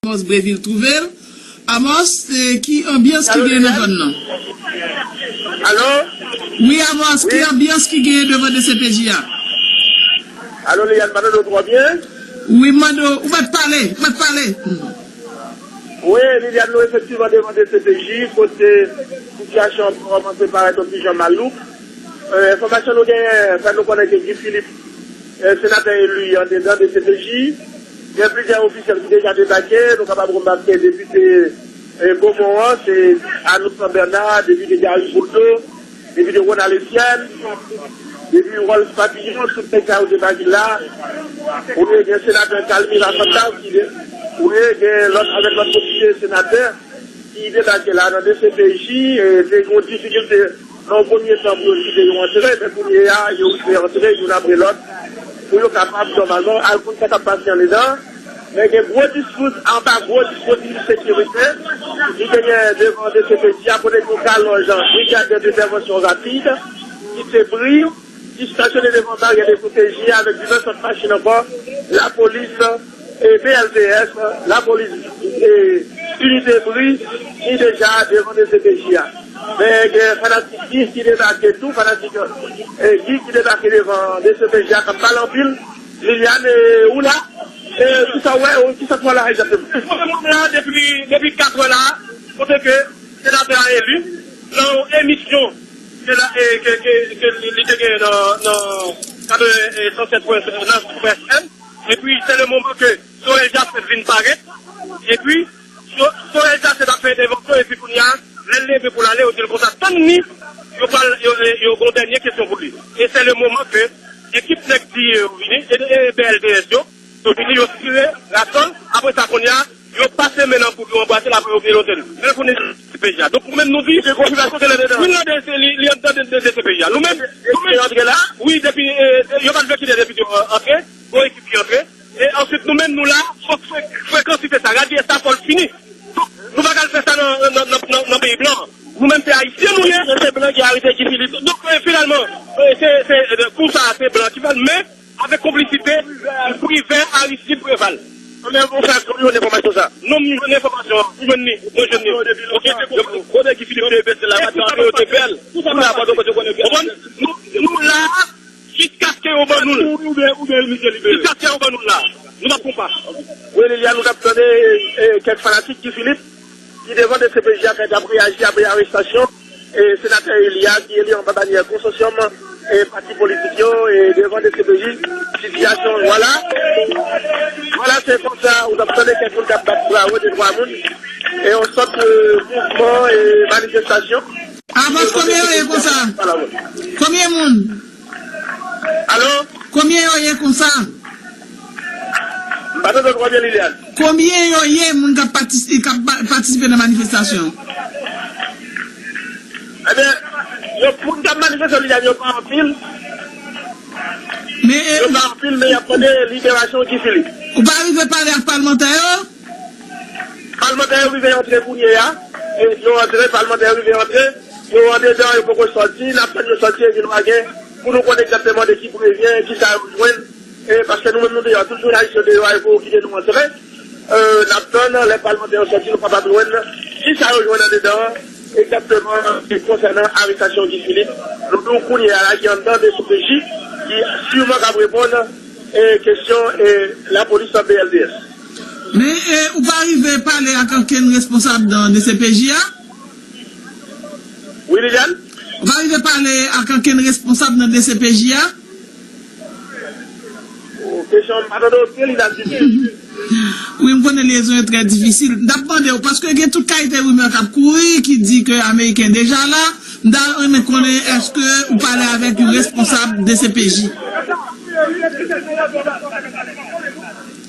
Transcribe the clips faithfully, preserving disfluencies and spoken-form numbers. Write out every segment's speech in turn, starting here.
Amos Breville twouve l. Amos, eh, ki anbyans ki genyen nan zòn nan? Alo? Wi, Amos, ki anbyans ki genyen devan D C P J a? Alo, Liliane, m pa tande w twò byen. Wi, m mande w, ou mèt pale, ou mèt pale. Wi, Liliane, nou efektivman devan D C P J, kote sitiyasyon an kòmanse parèt yon ti jan malouk. Eh, enfòmasyon nou genyen fè nou konnen ke Guy Philippe, eh, senatè eli andedan D C P J, gen plizyè ofisyèl ki deja debake. Nou kapab remake depite, eh, Beaumont an, se Arnoux Saint Bernard, depite Gary Bodeau, depite Ronald Etienne, depite Rolf Papillon, tout nèg sa yo debake la. Ou gen senatè Calmy Lafanta ki de-, ou gen lòt, avèk lòt depite senatè ki debake la nan D C P J, e te gen yon difikilte nan yon premye tan pou yo kite yo antre, men kounye a, yo rive antre youn apre lòt, pou yo kapab, nòmalman, al konn sa k ap pase andedan. Men gen gwo diskous, anba gwo dispozitif sekirite, ki genyen devan D C P J a, kote gen yon kalòj brigad dentèvansyon rapid, ki se bri, ki stasyone devan baryè D C P J a avèk divès lòt machin ankò, lapolis, e B L T S, lapolis, e inite bri, ki deja devan D C P J a. Men gen fanatik Guy ki debake tou, fanatik, e, Guy ki debake devan D C P J a, k ap pale anpil. Liliane, e, ou la? E, kisa w wè, ou, kisa k fè w la egzakteman? Mwen menm, mwen la depi, depi kat è la, kote ke senatè a eli, nan yon emisyon ke la, e, ke, ke, ke li, li te genyen nan, nan katreven, e, san sèt pwen, nan Super F M. Epi, se le moman ke Sorel Jacinthe vin parèt. Epi, So-, Sorel Jacinthe t ap fè entèvansyon, epi kounye a, lè l leve pou l ale, yo di l konsa, tann ni, yo pral, yo, yo, yo gon dènye kesyon pou li. E se le moman ke ekip nèg D I E yo vini, e, e B L T S yo, yo vini, yo tire rasòl. Apre sa, kounye a, yo pase men nan kou, yo anbrase l, apre yo vini lote l. Men kounye a, D C P J a. Donk, nou menm, nou di, se konfimasyon ke l andedan. Wi, l andedan, se li, li andedan de, de D C P J a. Nou menm, nou menm, antre la? Wi, depi, e, yo pa t vle kite depite yo antre, bon ekip ki antre. E answit, nou menm, nou la, fòk fre-, frekansite sa. Radye sa, fò l fini. Donk, nou pa ka al fè sa nan, nan, nan, nan, nan peyi blan. Nou menm, se ayisyen nou ye. Se blan ki arete Guy Philippe. Donk, e, finalman, e, se, se, e, kou sa, se blan ki fè l, men avèk konplisite Privè, Aristide, Preval. Men ou fè kòman jwenn enfòmasyon sa? Non, m jwenn enfòmasyon an. M jwenn li. Mwen jwenn li. Ok, se konsa. Kote Guy Philippe te bese la, maten an, yo te fè l. Kou sa pa pase. Konprann? Nou, nou la, jiskaske yo ban nou l. Ou, oubyen, oubyen misye libere. Jiskaske yo ban nou l la. Nou p ap konpa. Wi, Liliane, nou t ap tande, e, kèk fanatik Guy Philippe ki devan D C P J a k ap reyaji apre arestasyon, e, senatè eli a ki eli anba banyè konsosyòm, e, pati politik yo, e, devan D C P J, sitiyasyon, vwala. Vwala, se konsa, ou t ap tande kèk moun k ap bat bravo de twa moun, e, yon sòt, e, mouvman, e, manifestasyon. Avans, konbyen yo ye konsa? Konbyen moun? Alo? Konbyen yo ye konsa? M pa tande w twò byen, Liliane. Konbyen yo ye moun k ap patisi-, k ap pa-, patisipe nan manifestasyon? Ebyen, yo, moun k ap manifeste, Liliane, yo pa anpil. Men, e, yo pa anpil, men y ap mande liberasyon Guy Philippe. Ou pa rive pale ak palmantè yo? Palmantè yo rive antre kounye a. E yo antre, palmantè yo rive antre. Yo andedan, yo poko sòti. N ap tann yo sòti epi nou pa gen pou nou konn egzakteman de ki prevyen, kisa yo jwenn. E paske nou menm nou deyò, tout jounalis yo deyò, e pou yo kite nou antre. E, n ap tann lè palmantè yo sòti, nou kapab jwenn kisa yo jwenn andedan an, egzakteman, e konsènan arestasyon Guy Philippe. Nou di w kounye a la ki anndan D C P J, ki siman k ap reponn, e, kesyon, e, lapolis B L T S. Men, e, ou pa rive pale ak ankenn responsab nan D C P J a? Wi, Liliane? Ou pa rive pale ak ankenn responsab nan D C P J a? O, kesyon an, m pa tande w byen, Liliane, ditou. Wi, m konnen lyezon yo trè difisil. M t ap mande w, paske gen tout kalite rimè k ap kouri, ki di ke Ameriken deja la. M ta renmen konnen, èske ou pale avèk yon responsab D C P J?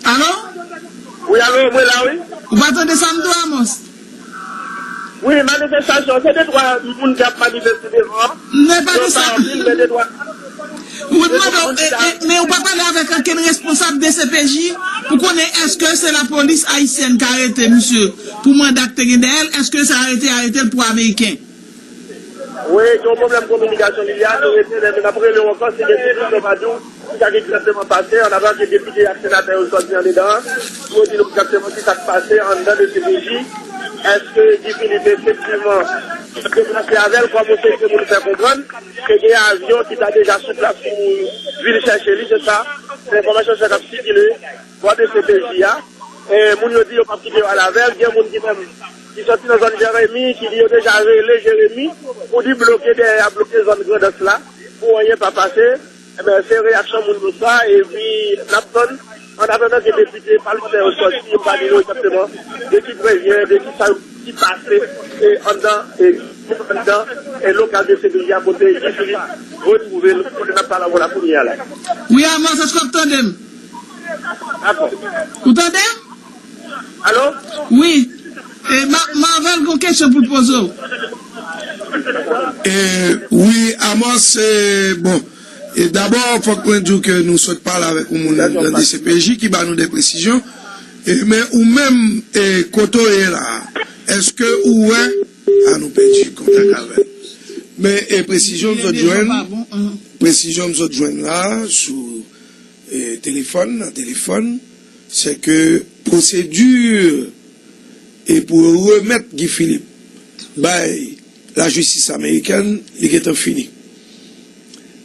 Alo? Wi, alo, mwen la, wi. Ou pa tande sa m di w, Amos? Wi, manifestasyon, se de twa moun k ap manifeste devan. Men pa de sa. Yo pa anpil, men de twa. Wi, m mande w, e, e, men ou pa pale avèk ankenn responsab D C P J pou konnen èske se lapolis ayisyèn k arete misye pou manda k te gen dèyè l, èske se arete, arete l pou Ameriken? Wi, gen yon pwoblèm kominikasyon, Liliane, nou rete, n ap rele w ankò, si gen ti moun yo pa di w. Ki sa ki egzakteman pase, an atanke depite ak senatè yo sòti andedan an, pou yo di nou egzakteman ki sa k pase anndan de C P J. Èske Guy Philippe efektivman deplase avè l, kòm otorite moun fè konprann, ke gen avyon ki ta deja sou plas pou vin chèche li, se sa, se enfòmasyon sa k ap sikile bò de C P J a. E moun yo di yo p ap kite yo al avè l. Gen moun ki menm ki sòti nan zòn Jeremi, ki di yo deja rele Jeremi pou di bloke dèyè a, bloke zòn Grandans la, pou anyen pa pase. Ebyen, se reyaksyon moun yo sa, epi n ap tann, an atandan ke depite, palmantè yo sòti, yo va di nou egzakteman de ki prevyen, de ki sa ki pase, e anndan, e anndan, e lokal de C P J a kote Guy Philippe retwouve l, kote n ap pale avè w la kounye a la. Wi, Amos, èske w ap tande m? Dakò. Ou tande m? Alo? Wi. E, Ma-, Marvel gon kesyon pou l poze w. E, wi, Amos, e, bon. E, dabò, fòk mwen di w ke nou sot pale avèk yon moun nan D C P J ki ba nou de presizyon. E, men ou menm, e, kote w ye la, èske ou wè, a, nou pèdi kontak avè l. Men, e, presizyon m sot jwenn, presizyon m sot jwenn la, sou, e, telefòn, nan telefòn, se ke pwosedi e pou yo remèt Guy Philippe bay lajistis amerikèn, li gentan fini.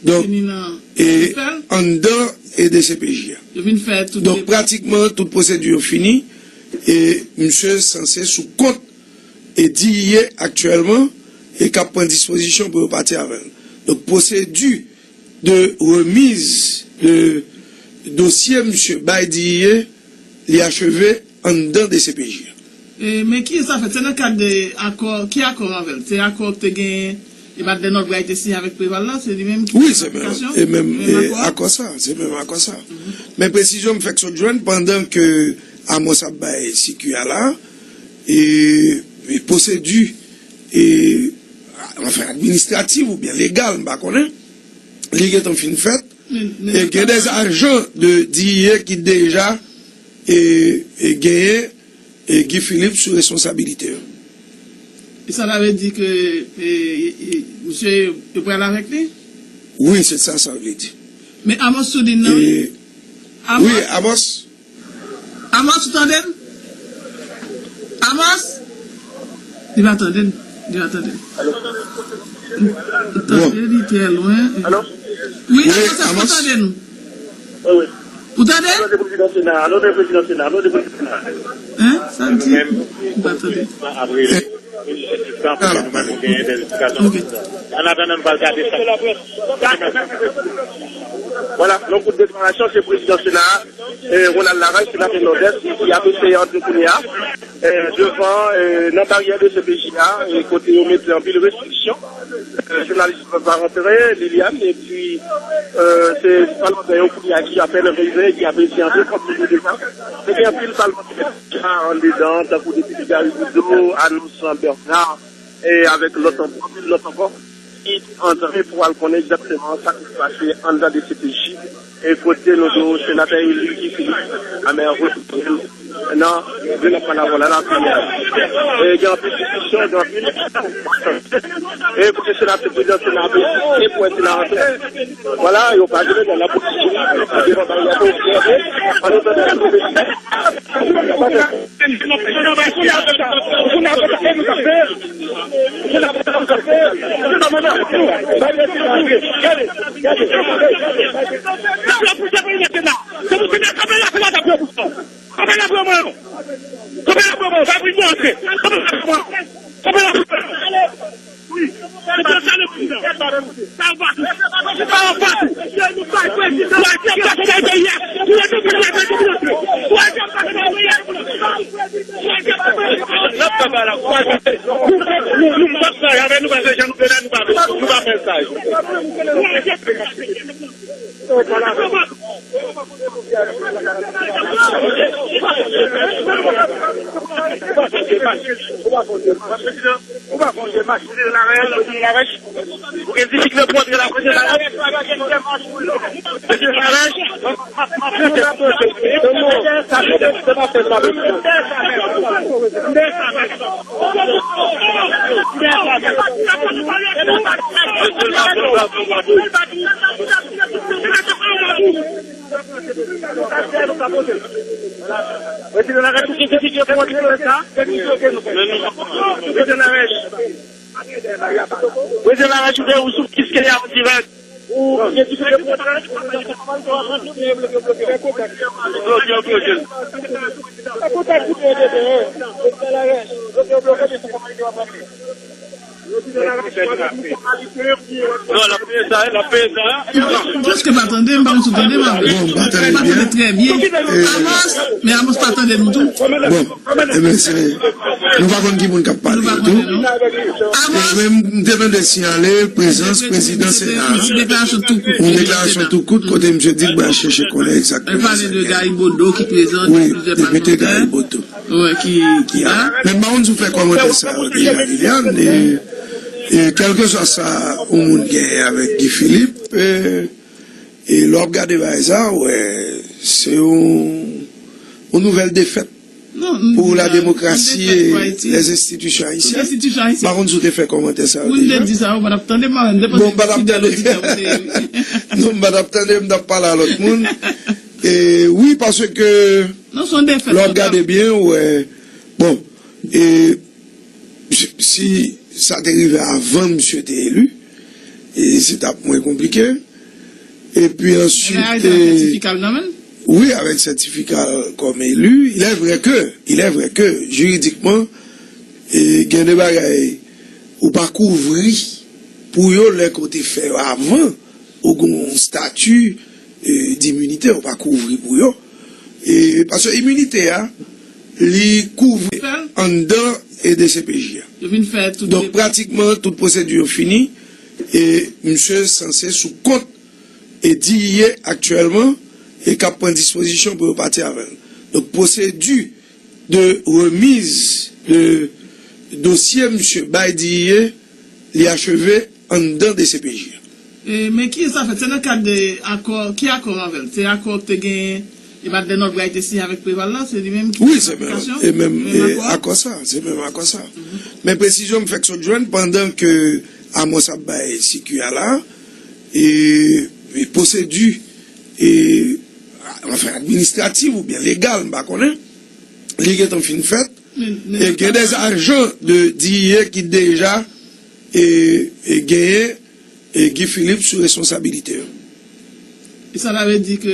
Donk, e anndan e D C P J a. Donk, pratikman, tout pwosedi yo fini, e misye sanse sou kont e D E A aktyèlman, e k ap pran dispozisyon pou yo pati avè l. Donk, pwosedi de remiz de dosye misye bay D E A, li acheve anndan D C P J a. E, men ki sa fèt? Se nan kad de akò, ki akò avè l? Se akò ki te gen, e Madeleine Albright te siyen avèk Preval la, se li menm ki... Wi, se menm, e menm, e, akò sa, se menm akò sa. Men presizyon m fèk sot jwenn pandan ke Amos ap bay sirkila, e, e pwosedi, e, anfen, administratif oubyen legal, m pa konnen, li gentan fin fèt. E gen de ajan de D E A ki deja, e, e genyen, e Guy Philippe sou responsabilite yo. E sa ta vle di ke, e, e, e, misye yo pral avèk li? Wi, se sa sa vle di. Men Amos sou liy nan, wi. Amos? Wi, Amos. Amos, ou tande m? Amos? Li pa tande n. Li pa tande n. Alo? Ou tande, li trè lwen. Alo? Wi, Amos, èske ou tande nou? Wi, wi. Ou tande? Alo, de prezidan Sena. Alo, de prezidan Sena. Alo, de prezidan Sena. Hein? Sa l di? Li pa tande. Apre, An atandan, nou pral gade sa. Vwala, yon kout deklarasyon, se prezidan Sena a, e, Ronald Larache, senatè Nòdès, ki ap eseye antre kounye a, e, devan, e, nan baryè de C P J a, e, kote yo mete anpil restriksyon. E, jounalis pa rantre, Liliane, epi, e, se palmantè yo kounye a ki apèn rive, ki ap eseye antre, kòm nou di deja. Se gen anpil palmantè deja anndedan, tankou depite Garry Boudreau, Arnold Jean Bernard, e avèk lòt ankò, anpil lòt ankò, ki antre pou al konnen egzakteman sa ki pase anndan de C P J, e kote nou di w senatè eli Guy Philippe, amè retounen nan vil Panavòla la kounye a. E gen anpil diskisyon, gen anpil, e kote senatè, prezidan Sena ap esiste pou wè si l a antre. Vwala, yo pa vle nan lapolis, devan baryè pou obsève, an nou tande. Ou pa sonje machin Larèch? Ou gen difikilte pou antre la, mesye Larèch? Mesye Larèch? Prezidan Larèch, ou gen difikilte pou antre nan sa? Prezidan Larèch. Prezidan Larèch, ou gen, ou sou Kiskeya an dirèk. Bloke, bloke. Non, l ap peye sa, l ap peye sa. Preske pa tande m, pa konn si w tande m. Bon, m pa tande byen. Trè byen. Amos, men Amos pa tande nou tou. Bon, e ben, se, nou pa konn ki moun k ap pale tou. Amos. E men, m te tande siyale prezans prezidan Sena. Yon deklarasyon tou kout kote misye di l pral chèche konnen egzakteman sa k gen. Wi, depite Garibodo. Wi, ki, ki la. Men m pa konn si w fè kòmantè sa yo deja, Liliane, e, e kèlkeswa sa yon moun genyen avèk Guy Philippe, e, e lè w ap gade bagay sa, w wè, se yon, yon nouvèl defèt pou la demokrasi e les institutions haïtiennes. M pa konn si w te fè kòmantè sa yo deja. Bon, m pa t ap tande. Non, m pa t ap tande, m t ap pale a lòt moun. E wi, paske lè w ap gade byen, w wè, bon, e si, si sa te rive avan misye te eli, e se t ap mwen konplike. Epi answit, wi, avèk sètifika l kòm eli, il est vrai que, il est vrai que, jiridikman, e gen de bagay ou pa kouvri pou yo lè ke w te fè yo avan, ou gen yon stati, e, diminite, ou pa kouvri pou yo. E, paske iminite a, li kouvri anndan e D C P J a. Donk, pratikman, tout pwosedi yo fini, e misye sanse sou kont e D E A aktyèlman, e k ap pran dispozisyon pou yo pati avè l. Donk, pwosedi de remiz de dosye misye bay D E A, li acheve anndan D C P J a. E, men ki sa fèt? Se nan kad de akò, ki akò avè l? Se akò ki te gen, e Madeleine Albright te siyen avèk Preval la, se li menm ki te nan aplikasyon? Wi, se menm, e menm, e, akò sa, se menm akò sa. Men presizyon m fèk sot jwenn pandan ke Amos ap bay sirkila, e, e pwosedi, e, anfen, administratif oubyen legal, m pa konnen, li gentan fin fèt. E gen de ajan de D E A ki deja, e, e genyen, e Guy Philippe sou responsabilite yo. E sa ta vle di ke,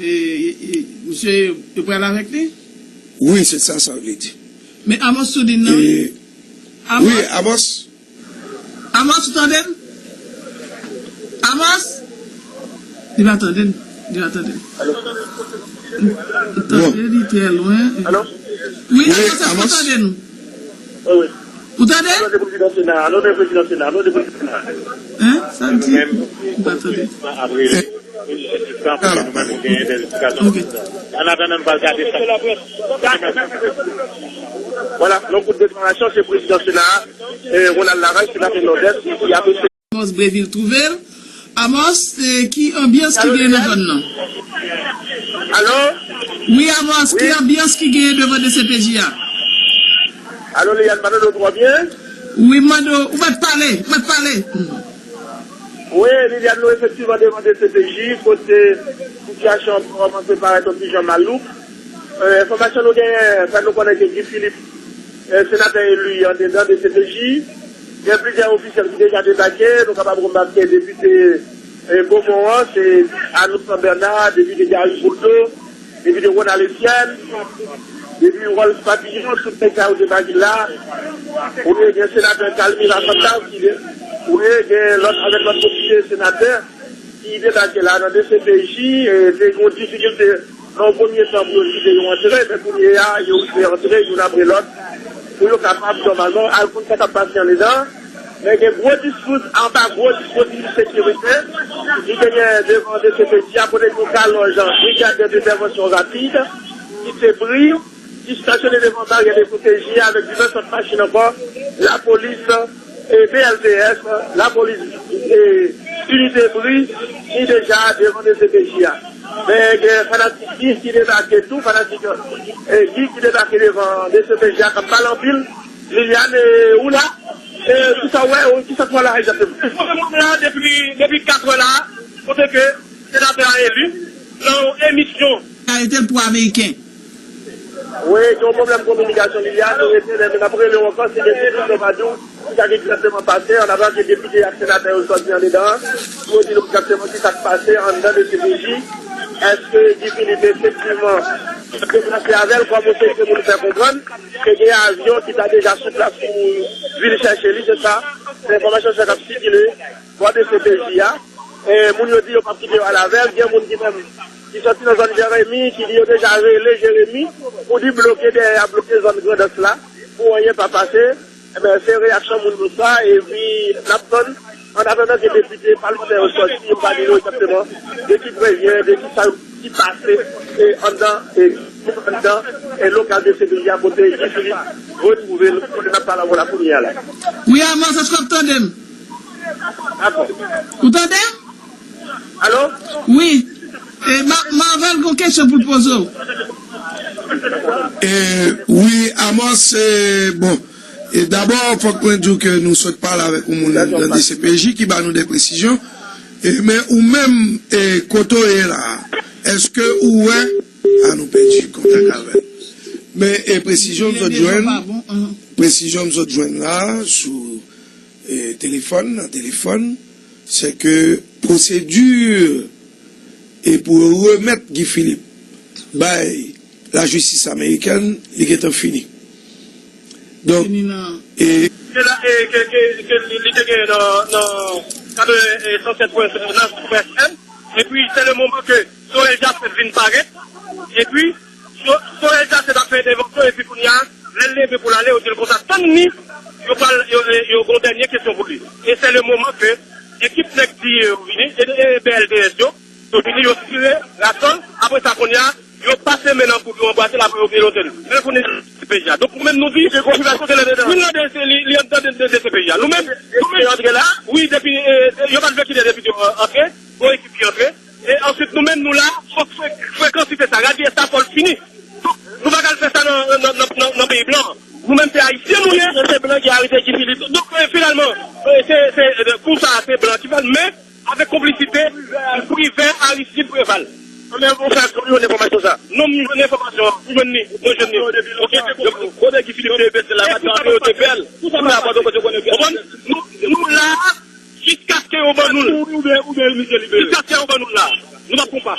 e, e, misye, yo pral avèk li? Wi, se sa sa vle di. Men Amos Soudin nan, wi. Amos? Wi, Amos. Amos, ou tande m? Amos? Li pa tande m. Li pa tande m. Alo? Ou tande, li trè lwen. Alo? Wi, Amos, èske ou tande nou? Wi, wi. Ou tande? Alo, de prezidan Sena, alo, de prezidan Sena, alo, de prezidan Sena. Hein? Sa l di? Ou pa tande. Ok. An atandan, n pral gade sa. Vwala, yon kout deklarasyon, se prezidan Sena a, eh, Ronald Larèche, senatè Nòdès, ki ap Amos Breville twouve l. Amos, eh, ki anbyans ki genyen nan zòn nan? Alo? Wi, Amos, ki anbyans ki genyen devan D C P J a? Alo, Liliane, m pa tande w twò byen. Wi, m mande w, ou mèt pale, ou mèt pale. Wi, Liliane, nou efektivman devan D C P J, kote sitiyasyon an kòmanse parèt yon ti jan malouk. Eh, enfòmasyon nou genyen fè nou konnen ke Guy Philippe, eh, senatè eli andedan D C P J, gen plizyè ofisyèl ki deja debake. Nou kapab remake depite, eh, Beaumont an, se Arnould St Bernard, depite Gary Bodeau, depite Ronald Estienne, depite Rolph Papillon, tout nèg sa yo debake la. Ou gen senatè Calmir Lafontant ki de, ou gen lòt, avèk lòt komite senatè ki debake la nan D C P J, e te gen yon difikilte nan yon premye tan pou yo kite yo antre, men kounye a, yo rive antre youn apre lòt, pou yo kapab, nòmalman, al konn sa k ap pase andedan. Men gen gwo dispos-, anba gwo dispozitif sekirite ki genyen devan D C P J a, kote gen yon kalòj brigadè de entèvansyon rapid ki te pri, ki stasyone devan baryè de D C P J a avèk divès lòt machin ankò, lapolis, e B L T S, lapolis, e inite bri, ki deja devan D C P J a. Men gen fanatik Guy ki debake tou, fanatik, e, Guy ki debake devan D C P J a, k ap pale anpil. Liliane, e, ou la? E, kisa w wè, ou, kisa k wè la egzakteman? Mwen la depi, depi katrè la, kote ke senatè a eli nan yon emisyon. Arete l pou Ameriken. Wi, gen yon pwoblèm kominikasyon, Liliane, nou rete lè, men n ap rele w ankò, si gen tout sa w pa di w, ki sa ki egzakteman pase, an avan ke depite ak senatè yo sòti andedan an, pou yo di nou egzakteman ki sa k pase anndan de C P J. Èske Guy Philippe efektivman deplase avè l, kòm ou se moun fè konprann, ke gen avyon ki ta deja sou plas pou vin chèche li, se sa, se enfòmasyon sa k ap sikile bò de C P J a. E, moun yo di yo p ap kite yo al avè l. Gen moun ki menm ki sòti nan zòn Jeremi, ki di yo deja rele Jeremi pou li bloke dèyè, y ap bloke zòn Grandans la pou anyen pa pase. Ebyen, se reyaksyon moun yo sa, epi n ap tann, an atandan ke depite, palmantè yo sòti, yo va di nou egzakteman de ki prevyen, de ki sa ki pase, e, anndan, e, anndan, e, lokal de C P J a kote Guy Philippe retwouve l, kote n ap pale avè w la kounye a la. Wi, Amos, èske w ap tande m? Dakò. Ou tande m? Alo? Wi. E, Ma-, Marvel, gon kesyon pou l poze w. E, wi, Amos, e, bon. E, dabò, fòk mwen di w ke nou sot pale avèk yon moun nan D C P J ki ba nou de presizyon. E, men ou menm, e, kote w ye la, èske ou wè, a, nou pèdi kontak avè l. Men, e, presizyon m sot jwenn, presizyon m sot jwenn la, sou, e, telefòn, nan telefòn, se ke pwosedi e pou yo remèt Guy Philippe bay lajistis amerikèn, li gentan fini. Donk, e, ke la, e, ke, ke, ke li, li te genyen nan, nan katreven, e, san sèt pwen, nan F M, epi se le moman ke Sorel Jacques vin parèt, epi So-, Sorel Jacques t ap fè entèvansyon, epi kounye a, lè l leve pou l ale, yo di l konsa, tann ni, yo pral, yo, yo, yo gon dènye kesyon pou li. E se le moman ke ekip nèg D A yo vini, e, e B L D S yo, yo vini, yo tire Rasol, apre sa kounye a, yo pase men nan koud, yo anbrase l, apre yo vire lòt. Men kounye a, se P J a. Donk, nou menm nou di, se konfimasyon ke l anndan. Wi, l anndan, se li, li anndan de, de, de C P J a. Nou menm, nou menm, antre la? Wi, depi, e, yo pa t vle kite depi yo antre, bon ekip ki antre. E answit, nou menm, nou la, fòk fre-, frekansite sa, radye sa, fò l fini. Donk, nou pa ka al fè sa nan, nan, nan, nan, nan peyi blan. Nou menm, se ayisyen nou ye. Se blan ki arete Guy Philippe. Donk, e, finalman, e, se, se, e, kou sa, se blan ki fè l, men avèk konplisite Privè, Aristide, Preval. Men ou fè kòman ou jwenn enfòmasyon sa? Non, m jwenn enfòmasyon an. M jwenn li. Mwen jwenn li. Ok, se konsa. Kote Guy Philippe te veste la, maten an, yo te fè l. Pou sa pa pase. Konprann? Nou, nou la, jiskaske yo ban nou l. Jiskaske yo ban nou l la. Nou p ap konpa.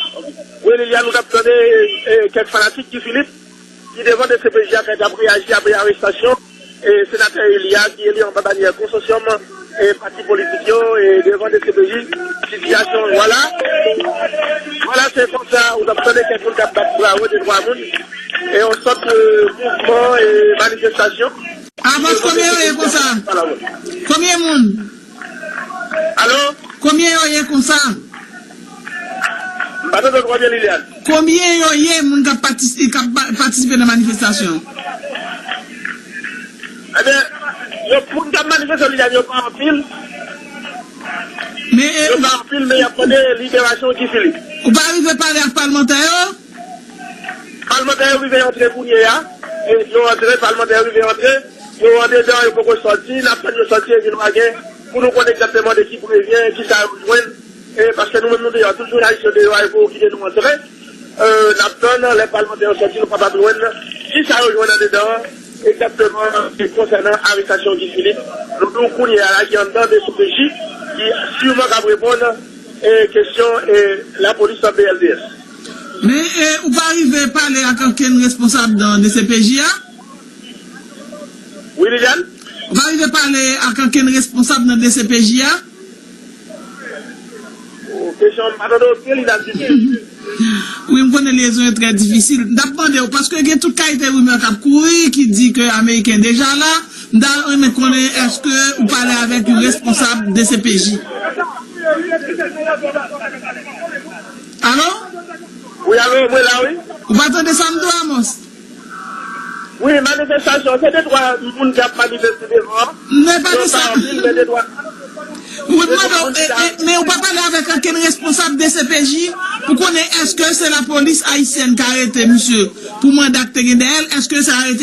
Wi, Liliane, nou t ap tande, e, kèk fanatik Guy Philippe ki devan D C P J a, k ap reyaji apre arestasyon, e, senatè eli a, ki eli anba banyè konsosyòm, e, pati politik yo, e, devan D C P J, sitiyasyon, vwala. Vwala, se konsa, ou t ap tande kèk moun k ap bat bravo, de twa moun, e, yon sòt, e, mouvman, e, manifestasyon. Avans, konbyen yo ye konsa? Konbyen moun? Alo? Konbyen yo ye konsa? M pa tande w twò byen, Liliane. Konbyen yo ye moun k ap patis-, k ap pa-, patisipe nan manifestasyon? Ebyen, yo, moun k ap manifeste, Liliane, yo pa anpil. Men, e, yo pa anpil, men y ap mande liberasyon Guy Philippe. Ou pa rive pale ak palmantè yo? Palmantè yo rive antre kounye a. E yo antre, palmantè yo rive antre. Yo andedan, yo poko sòti. N ap tann yo sòti epi nou pa gen pou nou konn egzakteman de ki prevyen, kisa yo jwenn. E paske nou menm nou deyò, tout jounalis yo deyò a, yo poko kite nou antre. E, n ap tann lè palmantè yo sòti, nou kapab jwenn kisa yo jwenn andedan an, egzakteman, e konsènan arestasyon Guy Philippe. Nou di w kounye a la ki anndan D C P J, ki siman k ap reponn, e, kesyon, e, lapolis B L D S. Men, e, ou pa rive pale ak ankenn responsab nan D C P J a? Wi, Liliane? Ou pa rive pale ak ankenn responsab nan D C P J a? O, kesyon, m pa tande w byen, Liliane, ditou. Wi, m konnen lyezon yo trè difisil. M t ap mande w, paske gen tout kalite rimè k ap kouri, ki di ke Ameriken deja la. M ta renmen konnen, èske ou pale avèk yon responsab D C P J? Alo? Wi, alo, mwen la, wi. Ou pa tande sa m di w, Amos? Wi, manifestasyon, se de twa moun k ap manifeste devan. Men pa de sa. Yo pa anpil, men de twa. Wi, m mande w, e, e, men ou pa pale avèk ankenn responsab D C P J pou konnen èske se lapolis ayisyèn k arete misye pou manda k te gen dèyè l, èske se arete